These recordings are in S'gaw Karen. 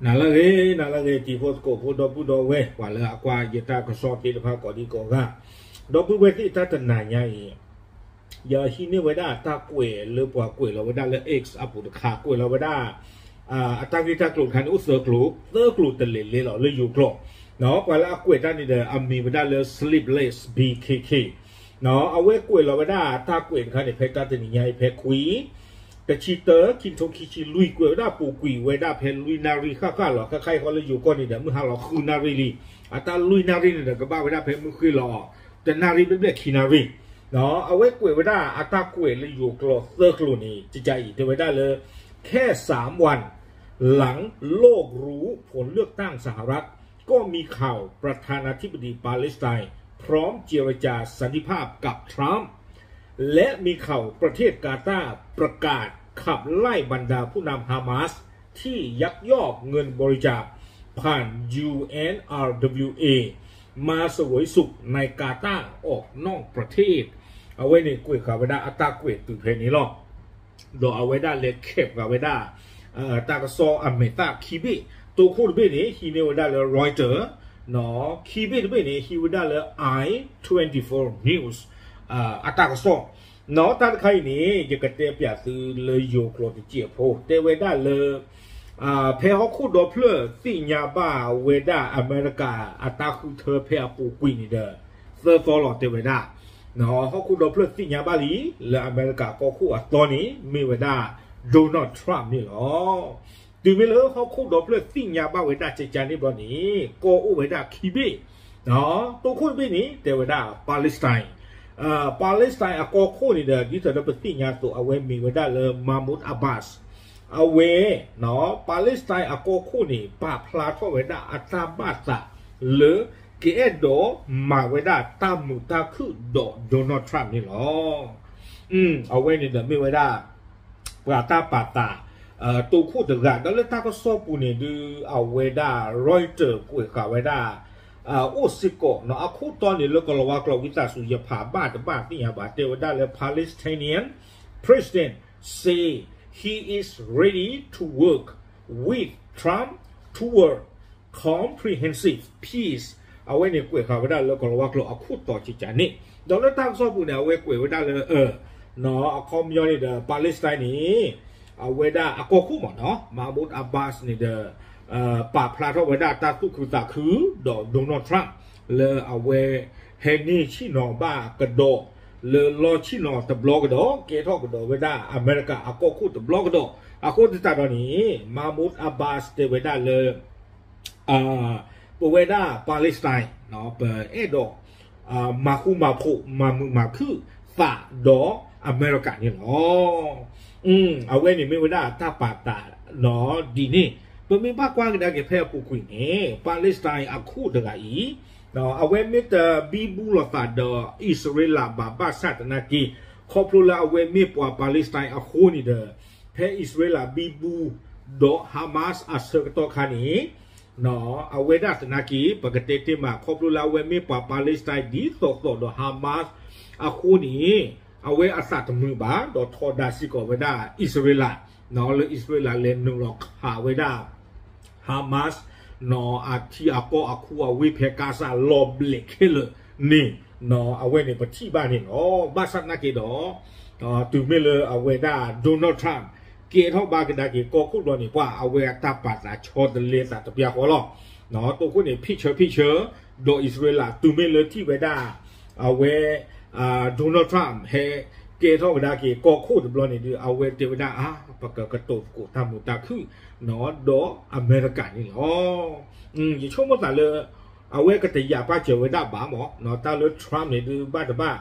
နၤလၢအဂ့ၤ နၤလၢအဂ့ၤ တံၤဖိသကိးဖိ ဒီပုၢ်ဒီဝဲၢ် ပှၤလၢအကွၢ်ယတၢ်ကစီၣ်သ့ၣ်တဖၣ်ကိးဒံကိးဂၤ, ဒီပုၢ်ဝဲၢ်သ့ၣ် တၢ်တနၤညါအံၤ ယဟံးန့ၢ်ဝဲဒၣ်တၢ်ကွဲးလၢပှၤကွဲးလီၤဝဲဒၣ်လၢ X အပူၤတခါ ကွဲးလီၤဝဲဒၣ် အတၢ်ဂ့ၢ်တၢ်ကျိၤတခါန့ၣ် အိၣ်သၢကျိၤ, သၢကျိၤတလဲၤလဲၤလီၤလၢယိၤကျိာ်, ပှၤလၢအကွဲးတၢ်န့ၣ်ဒီး အမံၤဝဲဒၣ်လၢ Sleepless B K K အဝဲကွဲးလီၤဝဲဒၣ်တၢ်ကွဲးတခါန့ၣ် ဖဲတၢ်တနံၤညါအံၤ ဖဲခွံ တဆံတၢ ခံကထိခံဆံလွံၢ် ကွဲးဝဲဒၣ်ပူၤကွံာ်ဝဲဒၣ်ဖဲလွံၢ်နၣ်ရံၣ်ဃၣ်ဃၣ်လီၤ. ခဲခါအံၤဃီလၢယိၤကီၢ်န့ၣ်ဒီး မုၢ်ဟါလီၤဃုနၣ်ရံၣ်လံ. အတၢ်လွံၢ်နၣ်ရံၣ်န့ၣ်ဒီး ကဘၣ်ဝဲဒၣ်ဖဲမုၢ်ဃ့လီၤ တနၣ်ရံၣ်ဘျဲၣ်ဘျဲၣ်ခံနၣ်ရံၣ်. အဝဲကွဲးဝဲဒၣ်အတၢ်ကွဲးလၢယိၤကျိာ်သၢကျိၤန့ၣ် ကကါအံၤ တဲဝဲဒၣ်လၢ แค่สามวัน หลังโลกรู้ผลเลือกตั้งสหรัฐ ก็มีข่าวประธานาธิบดีปาเลสไตน์ พร้อมเจรจาสันติภาพกับทรัมป์ และมีข่าวประเทศกาตาร์ประกาศขับไล่บรรดาผู้นำฮามาสที่ยักยอกเงินบริจาคผ่าน ยู เอ็น อาร์ ดับเบิลยู เอ มาเสวยสุขในกาตาร์ออกนอกประเทศ အဝဲန့ၣ်ကွဲးဃာ်ဝဲဒၣ်အတၢ်ကွဲးတုၤဖဲန့ၣ်လီၤ. ဒီးအဝဲဒၣ်လဲၤခဲးဃာ်ဝဲဒၣ် တၢ်ကစီၣ်အမဲာ်သၣ်ခံဘ့ၣ်, တိခိၣ်တဘ့ၣ်န့ၣ် ဟံးန့ၢ်ဝဲဒၣ်လၢ Reuters, ခံဘ့ၣ်တဘ့ၣ်န့ၣ် ဟံးဝဲဒၣ်လၢ I twenty-four News အတၢ်ကစီၣ်. တၢ်တခါအံၤန့ၣ် ယကတဲပၠးသုလၢယိၤကျိာ်တစဲးဖိ တဲဝဲဒၣ်လၢ ဖဲဟီၣ်ခိၣ်ဒီဖျၢၣ်သ့ၣ်ညါဘၣ်ဝဲဒၣ်အမဲရကၤအတၢ်ဃုထၢဖဲအပူၤကွံာ်န့ၣ်ဒီး သၢသီလီၤတဲဝဲဒၣ် ဟီၣ်ခိၣ်ဒီဖျၢၣ်သ့ၣ်ညါဘၣ်လံ လၢအမဲရကၤကီၢ်ခိၣ်အသီန့ၣ် မ့ၢ်ဝဲဒၣ် Donald Trump န့ၣ်လီၤ. တုၤမ့ၢ်လၢဟီၣ်ခိၣ်ဒီဖျၢၣ်သ့ၣ်ညါဘၣ်ဝဲဒၣ်ကကါန့ၣ်ဘျီန့ၣ် ကီၢ်အိၣ်ဝဲဒၣ်ခံဘ့ၣ်, တိခိၣ်တဘ့ၣ်န့ၣ် တဲဝဲဒၣ် Palestine, Palestine အကီၢ်ခိၣ်န့ၣ်ဒီး ဒ်သိးဒီးပသ့ၣ်ညါအသိး အဝဲမ့ၢ်ဝဲဒၣ်လၢ Mahmoud Abbas အဝဲ Palestine အကီၢ်ခိၣ်န့ၣ် ပာ်ဖျါထီၣ်ဝဲဒၣ်အတၢ်ဘၣ်သးလၢ ကအဲၣ်ဒိးမၤဝဲဒၣ်တၢ်မုာ်တၢ်ခုၣ်ဒီး Donald Trump န့ၣ်လီၤ. အဝဲန့ၣ်ဒီးမ့ၢ်ဝဲဒၣ် ပှၤတၢ်ပာ်သး တိခိၣ်တဂၤ ဒီးလၢတၢ်ကစီၣ်ပူၤန့ၣ်ဒုး အဝဲဒၣ် Reuters ကွဲးဃာ်ဝဲဒၣ် အိၣ်စ့ၢ်ကီး အခိၣ်တီန့ၣ်လၢကလီၤဝါကျိာ်ဝံသးစူၤ ယဖးဘၣ်တဘၣ်သ့ၣ်ညါဘၣ် တဲဝဲဒၣ်လၢ Palestinian president say he is ready to work with Trump toward comprehensive peace အဝဲန့ၣ်ကွဲးဃာ်ဝဲဒၣ်လၢကလီၤဝါကျိာ်အခိၣ်တီကကါန့ၣ် ဒီးလၢတၢ်ကစီၣ်ပူၤန့ၣ် အဝဲကွဲးဝဲဒၣ်လၢ အခီပညီန့ၣ်ဒီး Palestine န့ၣ် အဝဲဒၣ်အကီၢ်ခိၣ်မ့ၢ်နီၤ Mahmoud Abbas န့ၣ်ဒီး ပာ်ဖျါထီၣ်ဝဲဒၣ်တၢ်သူၣ်ခုသးခု ဒီး Donald Trump လၢအဝဲ ဟဲန့ၢ်ဆ့ၣ်နီၤဘၣ်ကဒီး လၢလီၢ်ဆ့ၣ်နီၤတဘျီကဒီး ကဲထီၣ်ကဒီးဝဲဒၣ်အမဲရကၤအကီၢ်ခိၣ်တဘျီကဒီး အဃိသတးဒီးန့ၣ် Mahmoud Abbas တဲဝဲဒၣ်လၢ ပဝဲဒၣ် Palestine ပအဲၣ်ဒိး မၤဃူမၤဖိး မၤမုာ်မၤခုၣ်သးဒီးအမဲရကၤန့ၣ်လီၤ. အဝဲန့ၣ်မ့ၢ်ဝဲဒၣ်တၢ်ပာ်သးဒ်န့ၣ် ပမ့ၢ်ဘၣ်ကွၢ်ကဒါက့ၤဖဲအပူၤကွံာ်န့ၣ် Palestine အခိၣ်တဂၤအံၤ အဝဲမ့ၢ်တဘံဘူလိာ်သးဒီးအံၣ်စရ့လးဘၣ် ဘၣ်ဆၣ်သနာ်က့ ခီဖျိလၢအဝဲမ့ၢ်ပှၤ Palestine အဃိန့ၣ်ဒီး ဖဲအံၣ်စရ့လးဘံဘူ ဒီး Hamas အဆၢကတီၢ်ခါန့ၣ် အဝဲဒၣ်သနာ်က့ ပကတဲတ့ၢ်မး ခီဖျိလၢအဝဲမ့ၢ်ပှၤ Palestine ဒ်သိးသိးဒီး Hamas အဃိန့ၣ် အဝဲအသးတမုာ်ဘၣ် ဒီးထီဒါစ့ၢ်ကီးဝဲဒၣ်အံၣ်စရ့လး လၢအံၣ်စရ့လးလဲၤနုာ်လီၤခးဝဲဒၣ် Hamas အထံအကီၢ်အခိအဝ့ၢ်ဖဲကါစၢ်လီၤဘျဲးခဲလၢာ်န့ၣ် အဝဲန့ၣ်ပထံၣ်ဘၣ်န့ၣ်လီၤ. ဘၣ်ဆၣ်သနာ်က့ဒီး တုၤမ့ၢ်လၢအဝဲဒၣ် Donald Trump ကဲထီၣ်ဘၣ်ကဒါက့ၤကီၢ်ခိၣ်ဘျီန့ၣ် ပှၤအဝဲအတၢ်ပာ်သးဆီတလဲသးတပျၢ်ဃီလီၤ. တိခိၣ်န့ၣ် ဖံးဆၢဖံးဆၢ ဒီးအံၣ်စရ့လး တုၤမ့ၢ်လၢထံၣ်ဝဲဒၣ် အဝဲ Donald Trump ဟဲကဲထီၣ်ကဒါက့ၤကီၢ်ခိၣ်တဘျီန့ၣ်ဒီး အဝဲတဲဝဲဒၣ် အါ ပကကတိၤသကိးတၢ်မုာ်တၢ်ခုၣ် ဒီးအမဲရကၤန့ၣ်လီၤ. ယဆိကမိၣ်သးလၢ အဝဲကတယာ်ပာ်စၢၤဝဲဒၣ်ဘၣ်မး တၢ်လၢ Trump န့ၣ်ဒုး ဘၣ်တဘၣ်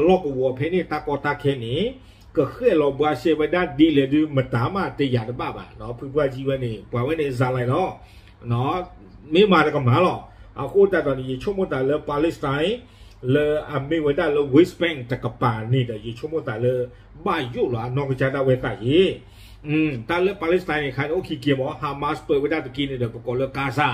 လီၢ်ကဝီၤဖဲန့ၣ် တၢ်ကီတၢ်ခဲန့ၣ် ကဃဲၣ်လီၤဘှါရှဲဝဲဒၣ်ဒ်လဲၣ်ဒုး မတၤမးတယာ်တဘၣ်ဘၣ်. ဖုပှၢ်ကံဝဲန့ၣ် ပှၤဝဲန့ၣ် စၤလၤလီၤ မ့ၢ်မၤတကမၣ်လီၤ. အဃိသတးဒီးန့ၣ် ယဆိကမိၣ်သးလၢ Palestine လၢအမ့ၢ်ဝဲဒၣ်လၢ West Bank တကပၤန့ၣ်ဒီး ယဆိကမိၣ်သးလၢ ဘၣ်ယိၣ်လီၤအနီၢ်ကစၢ်ဒၣ်ဝဲသးယ့ၣ် တၢ်လၢ Palestine န့ၣ်ခါန့ၣ် အိၣ်ခံက့မး Hamas ပၢဝဲဒၣ်တက့န့ၣ်ဒီး ပကိးလၢ Gaza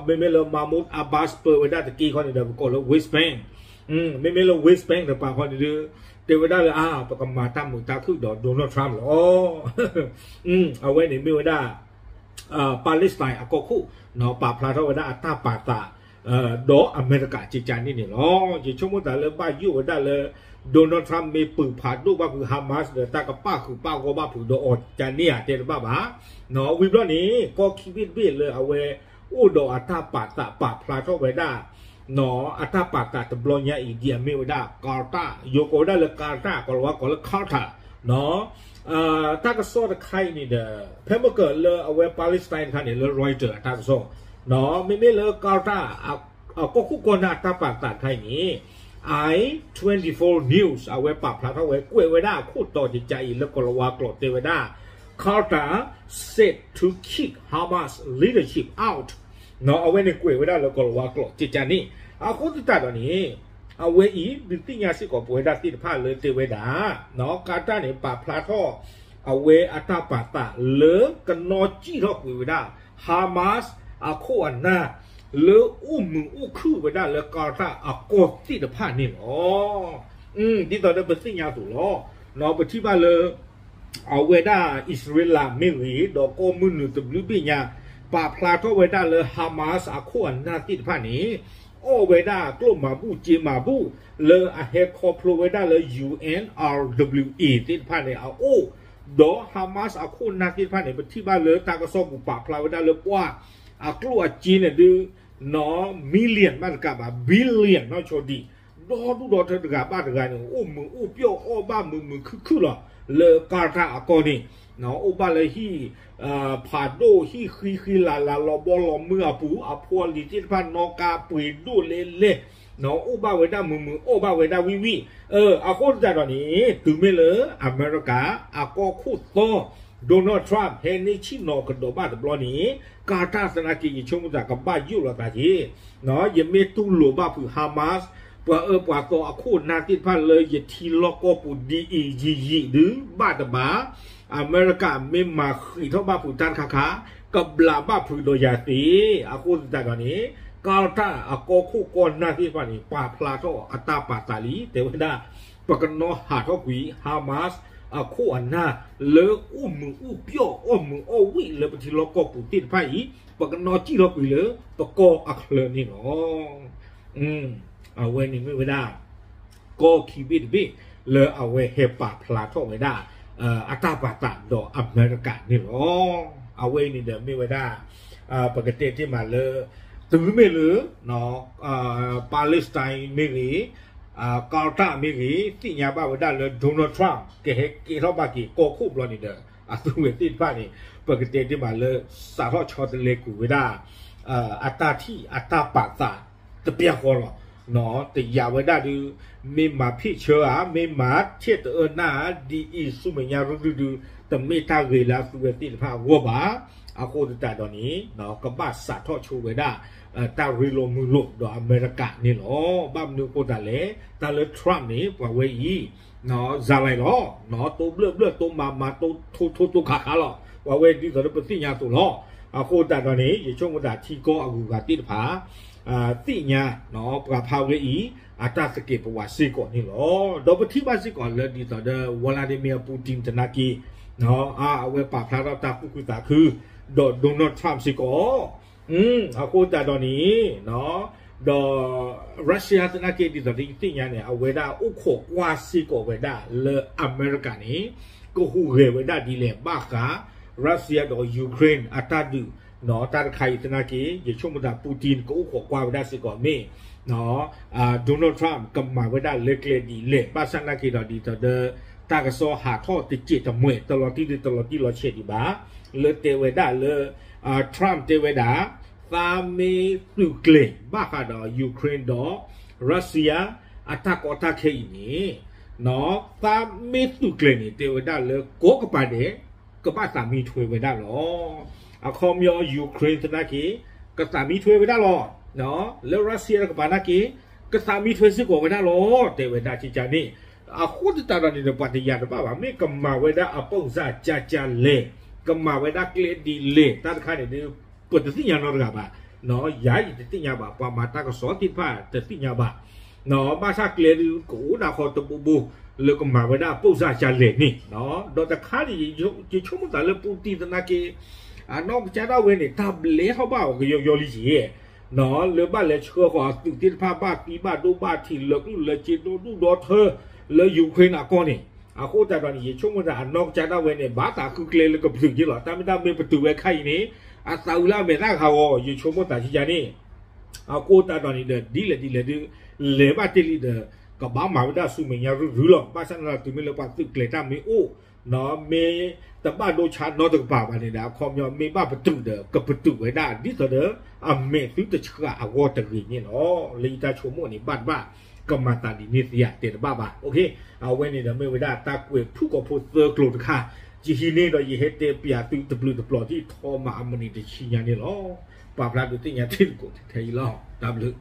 မ့မ့ၢ်လၢ Mahmoud Abbas ပၢဝဲဒၣ်တက့ခီန့ၣ်ဒီး ပကိးလၢ West Bank မ့မ့ၢ်လၢ West Bank တကပၤခီန့ၣ်ဒီး တဲဝဲဒၣ်လၢ အါ ပကမၤတၢ်မုာ်တၢ်ခုၣ်ဒီး Donald Trump လီၤ. အဝဲန့ၣ်မ့ၢ်ဝဲဒၣ် Palestine အကီၢ်ခိၣ် ပာ်ဖျါထီၣ်ဝဲဒၣ်အတၢ်ပာ်သး ဒီးအမဲရကၤကကန့ၣ်န့ၣ်လီၤ. ယဆိကမိၣ်သးလၢဘၣ်ယိၣ်ဝဲဒၣ်လၢ Donald Trump မ့ၢ်ပၢၤဖးဒိၣ်ဘၣ်ဖုး Hamas ဒီးတၢ်ကပာ်ဃုာ်ပာ်ဂီၢ်ဘၣ်ဖုးဒီးအီၤကန့ၣ်ဧါတဲတဘၣ်ဘၣ်. ဝံၤဘျီန့ၣ် ကီၢ်ခံဘ့ၣ်တဘ့ၣ်လၢအဝဲအိၣ်ဒီးအတၢ်ပာ်သးပာ်ဖျါထီၣ်ဝဲဒၣ် အတၢ်ပာ်သးတဘျီညါအံၤ ဒ်အမ့ၢ်ဝဲဒၣ် Qatar ယိၤကိးဝဲဒၣ်လၢ Qatar ကိးလီၤဝါကိးလၢ Qatar တၢ်ကစီၣ်တခါအံၤန့ၣ်ဒီး ဖဲမ့ၢ်ကလၢအဝဲ Palestine တခါန့ၣ် လၢ Reuters အတၢ်ကစီၣ် မ့မ့ၢ်လၢ Qatar အကီၢ်ခိၣ်ကီၢ်နၢ်တၢ်ပာ်သးတခါအံၤန့ၣ် I twenty-four News အဝဲပာ်ဖျါထီၣ်ဝဲ ကွဲးဝဲဒၣ်အခိၣ်တီကကအံၤလၢကိးလီၤဝါကျိာ်တဲဝဲဒၣ် Qatar set to kick Hamas leadership out အဝဲန့ၣ်ကွဲးဝဲဒၣ်လၢကိးလီၤဝါကျိာ်ကကန့ၣ် အဃိသတးဒီးန့ၣ် အဝဲအံၤ ဒုးသ့ၣ်ညါစ့ၢ်ကီးပဝဲဒၣ်သ့ၣ်တဖၣ်လၢတဲဝဲဒၣ် Qatar န့ၣ် ပာ်ဖျါထီၣ် အဝဲအတၢ်ပာ်သးလၢကနီၣ်ကံၣ်ထီၣ်ကွံာ်ဝဲဒၣ် Hamas အခိၣ်အနၢ် လၢအိၣ်မုာ်အိၣ်ခုၣ်ဝဲဒၣ်လၢ Qatar အကီၢ်သ့ၣ်တဖၣ်န့ၣ်လီၤ. ဒ်သိးဒီးပသ့ၣ်ညါအသိးလီၤ. ပထံၣ်ဘၣ်လၢ အဝဲဒၣ်အံၣ်စရ့လးမ့ၢ်ဂ့ၤ ဒီးကီၢ်မုၢ်နုာ်တဘျုးဘ့ၣ်ညါ ပာ်ဖျါထီၣ်ဝဲဒၣ်လၢ Hamas အခိၣ်အနၢ်သ့ၣ်တဖၣ်န့ၣ် အီၣ်ဝဲဒၣ်ကျိၣ်မၤဘူၣ်စ့မၤဘူၣ် လၢအဟဲခီဖျိဝဲဒၣ်လၢ U N R W A သ့ၣ်တဖၣ်န့ၣ်အအိၣ် ဒီး Hamas အခိၣ်အနၢ်သ့ၣ်တဖၣ်န့ၣ် ပထံၣ်ဘၣ်လၢတၢ်ကစီၣ်ပူၤပာ်ဖျါဝဲဒၣ်လၢပှၢ် အကျိၣ်အစ့န့ၣ်ဒုး နီၢ် million ဘၣ်တကးဘၣ် billion နီၢ်ဆိဒံး ဒီဒူၣ်ဒီထၢတဂၤဘၣ်တဂၤန့ၣ် အိၣ်မုာ်အိၣ်ပျီၣ်အီၣ်ဘၣ်မုာ်မုာ်ခုၣ်ခုၣ်လီၤ လၢ Qatar အကီၢ်န့ၣ် အိၣ်ဘၣ်လၢဟံၣ် ဖးဒိၣ်ဟံၣ်ဃံဃံလၤလၤလီၤဘီလီၤမုၢ်အပူၤ အဖိအလံၤသ့ၣ်တဖၣ်နီၣ်ကါပှ့ၤဒိၣ်လဲလဲ အိၣ်ဘၣ်ဝဲဒၣ်မုာ်မုာ်အီၣ်ဘၣ်ဝဲဒၣ်ဝံၣ်ဝံၣ် အဃိသတးဒီးန့ၣ် တုၤမ့ၢ်လၢအမဲရကၤ အကီၢ်ခိၣ်သီ Donald Trump ဟဲန့ၢ်ဆ့ၣ်နီၤကဒီးဘၣ်တဘျီန့ၣ် Qatar သနာ်က့ ယဆိကမိၣ်သးကဘၣ်ယိၣ်လီၤသးက့ၤ ယမ့ၢ်တူၢ်လိာ်ဘၣ်ဖုး Hamas ပှၤအၢပှၤသီအခိၣ်အနၢ်သ့ၣ်တဖၣ်လၢယထံလီၢ်ကီၢ်ပူၤဒ်အံၤယံာ်ယံာ်ဒုး ဘၣ်တဘၣ် အမဲရကၤမ့ၢ်မၤဃံးထီၣ်ဘၣ်ဖုးတၢ်တခါခါ ကဘျးဘၣ်ဖုးဒီးယၤသ့ အဃိသတးဒီးန့ၣ် Qatar အကီၢ်ခိၣ်ကီၢ်နၢ်သ့ၣ်တဖၣ်န့ၣ် ပာ်ဖျါထီၣ်အတၢ်ပာ်သးလံ တဲဝဲဒၣ် ပကနီၣ်ဟးထီၣ်ကွံာ် Hamas အခိၣ်အနၢ် လၢအိၣ်မုာ်အိၣ်ပျီၣ်အီၣ်မုာ်အီၣ်ဝံၣ်လၢပထံလီၢ်ကီၢ်ပူၤသ့ၣ်တဖၣ်အံၤ ပကနီၣ်ကံၣ်ထီၣ်ကွံာ်လၢပကီၢ်အချၢန့ၣ်လီၤ. အဝဲန့ၣ်မ့ၢ်ဝဲဒၣ် ကီၢ်ခံဘ့ၣ်တဘ့ၣ် လၢအဝဲဟဲပာ်ဖျါထီၣ်ဝဲဒၣ် အတၢ်ပာ်သးဒီးအမဲရကၤန့ၣ်လီၤ. အဝဲအံၤန့ၣ်ဒီးမ့ၢ်ဝဲဒၣ် ပကတဲတ့ၢ်မးလၢ တုၤမ့ၢ်လၢ Palestine မ့ၢ်ဂ့ၤ Qatar မ့ၢ်ဂ့ၤ သ့ၣ်ညါဘၣ်ဝဲဒၣ်လၢ Donald Trump ကဟဲကဲထီၣ်ဘၣ်က့ၤကီၢ်ခိၣ်ဘျီန့ၣ်ဒီး အသုဝဲသ့ၣ်တဖၣ်န့ၣ် ပကတဲတ့ၢ်မးလၢ စးထီၣ်ဆီတလဲကွံာ်ဝဲဒၣ် အတၢ်ထံၣ်အတၢ်ပာ်သးတပျၢ်ဃီလီၤ. တယာ်ဝဲဒၣ်ဒုး မ့ၢ်မၤဖ့ၣ်ဆၢဧါ မ့ၢ်မၤဆဲၣ်တအၢနၢ်ဧါ ဒ်အံၤဆူမဲာ်ညါရုၢ်ရုၢ်ဒုး တမ့ၢ်တၢ်ဂ့ၤလၢအသုဝဲသ့ၣ်တဖၣ်အဂီၢ်ဘၣ်. အဃိသတးဒီးန့ၣ် ကဘၣ်စးထီၣ်ဆိဝဲဒၣ် တၢ်ရ့လိာ်မုာ်လိာ်ဒီးအမဲရကၤန့ၣ်လီၤ. ဘၣ်မနုၤအဃိသတးလဲၣ် တၢ်လၢ Trump န့ၣ် ပှၤဝဲအံၤ စၤလံလီၤ တိဘျၢၣ်ဘျၢၣ် တိမၤမၤ တိထိထိတိခးခးလီၤ. ပှၤဝဲဒ်သိးဒီးပသ့ၣ်ညါအသိးလီၤ. အဃိသတးဒီးန့ၣ် ယဆိကမိၣ်သးထံကီၢ်အဂုၤအဂၤသ့ၣ်တဖၣ် သ့ၣ်ညါ ပှၤဖးဝဲအံၤ အတၢ်သကဲးပဝးစ့ၢ်ကီးန့ၣ်လီၤ. ဒီးပထံၣ်ဘၣ်စ့ၢ်ကီးလၢဒ်သိးဒီး Vladimir Putin သနာ်က့ အဝဲပာ်ဖျါထီၣ်တၢ်သူၣ်ခုသးခု ဒီး Donald Trump စ့ၢ်ကီး အဃိသတးဒီးန့ၣ် ဒီး Russia သနာ်က့ ဒ်သိးဒီးယသ့ၣ်ညါန့ၣ် အဝဲဒၣ်အိၣ်ခိးကွၢ်စ့ၢ်ကီးဝဲဒၣ်လၢအမဲရကၤန့ၣ် ကဟူးဂဲၤဝဲဒၣ်ဒ်လဲၣ် ဘၣ်ဃး Russia ဒီး Ukraine အတၢ်ဒုး တၢ်တခါအံၤသနာ်က့ ယဆိကမိၣ်သး Putin ကအိၣ်ခိးကွၢ်ဝဲဒၣ်စ့ၢ်ကီးမ့ၢ် Donald Trump ကမၤဝဲဒၣ်လၢကျဲဒ်လဲၣ် ဘၣ်ဆၣ်သနာ်က့ဒီးဒ်သိးဒီး တၢ်ကစီၣ်ဟးထီၣ်တစဲးတမှဲာ် တလီၤတံၢ်တလီၤတံၢ်လီၤဆဲးဒံးဘၣ် လၢတဲဝဲဒၣ်လၢ Trump တဲဝဲဒၣ် သးမ့ၢ်သုးကျဲၤဘၣ်ဃးဒီး Ukraine ဒီး Russia အတၢ်ကီတၢ်ခဲအံၤန့ၣ် သးမ့ၢ်သုးကျဲၤန့ၣ် တဲဝဲဒၣ်လၢကိးကပၤဒဲး ကဘၣ်သးမံထွဲဝဲဒၣ်လီၤ. အခီပညီ Ukraine သနာ်က့ ကသးမံထွဲဝဲဒၣ်လီၤ. လၢ Russia တကပၤသနာ်က့ ကသးမံထွဲစ့ၢ်ကီးဝဲဒၣ်လီၤ တဲဝဲဒၣ်ကကန့ၣ်. အဃိသတးဒီးန့ၣ်ဒီး ပှၤတယာ်တဘၣ်ဘၣ် မ့ၢ်ကမၤဝဲဒၣ်အပိၢ်စၢ်ကကလဲၣ် ကမၤဝဲဒၣ်ကျဲဒ်လဲၣ် တၢ်တခါန့ၣ်ဒီး ပတသ့ၣ်ညါနီတဂၤဘၣ်. ယၤယတသ့ၣ်ညါဘၣ် ပှၤမၤတၢ်ကစီၣ်သ့ၣ်တဖၣ်တသ့ၣ်ညါဘၣ်. ဘၣ်ဆၣ်ကျဲဒုးကအိၣ်ဒၣ်ဃီတဘိဘိ လၢကမၤဝဲဒၣ်အပိၢ်စၢ်ကကလဲၣ်န့ၣ်. ဒီးတခါန့ၣ် ယဆိကမိၣ်သးလၢ Putin သနာ်က့ အနီၢ်ကစၢ်ဒၣ်ဝဲန့ၣ် တၢ်ဘျဲထီၣ်ဘၣ်အီၤကယီကယီလံက့ၤ လၢဘၣ်လဲၤဆှၢဃီၤအသုးသ့ၣ်တဖၣ် ဘၣ်သံဘၣ်ဒိဘၣ်ထံး လၢကျိၣ်လၢစ့ ဒိၣ်ဒူၣ်ဒီထၢ လၢ Ukraine အကီၢ်န့ၣ်, အဃိသတးဒီးန့ၣ် ယဆိကမိၣ်သးအနီၢ်ကစၢ်ဒၣ်ဝဲန့ၣ် ဘၣ်သးဃုကျဲလၢကပတုာ်က့ၤလီၤ. တၢ်မ့ၢ်တၢ်မ့ၢ်ပတုာ်ဝဲခါအံၤန့ၣ် အသးအုးလၢအမဲာ်သၣ်ခးဂီၤ ယဆိကမိၣ်သးဆံးယၤန့ၣ် အဃိသတးဒီးန့ၣ်ဒီး ဒ်လဲၣ်ဒ်လဲၣ်ဒုး လဲၤဘၣ်တ့ၢ်လံဒီး ကဘၣ်မၤဝဲဒၣ်ဆူမဲာ်ညါရုၢ်ရုၢ်လီၤ. ဘၣ်ဆၣ်န့ၣ်ဒီး တုၤမ့ၢ်လၢပှၤသုးကျဲၤတၢ်မ့ၢ်အိၣ် မ့ၢ်တဘၣ်ဒိဆါနီတကပၤဘၣ်န့ၣ်ဒီး အခီပညီမ့ၢ်ဘၣ်ပတုာ်ဒီး ကပတုာ်ဝဲဒၣ် ဒ်သိးဒီး အမဲာ်သုတဆှးအဂီၢ်တဂ့ၤန့ၣ်လီၤ. လၢယတၢ်ဆိကမိၣ်န့ၣ် ဘၣ်တဘၣ် ကမၤသးဒ်န့ၣ်သ့ဧါ တဲတဘၣ်ဘၣ်. အဝဲန့ၣ်ဒီးမ့ၢ်ဝဲဒၣ်တၢ်ကွဲးဖုၣ်ကိာ်ဖိသၢကျိၤတခါ, ယဟံးန့ၢ်ဒီးယဟဲတဲပျးသုတဘျုးတဘျီ ဒ်ထီမၤအမုၢ်နံၤတဆံညါန့ၣ်လီၤ. ပာ်ဖျါဒုးသ့ၣ်ညါတ့ၢ်သကိးထဲအံၤလီၤ. တၢ်ဘျုး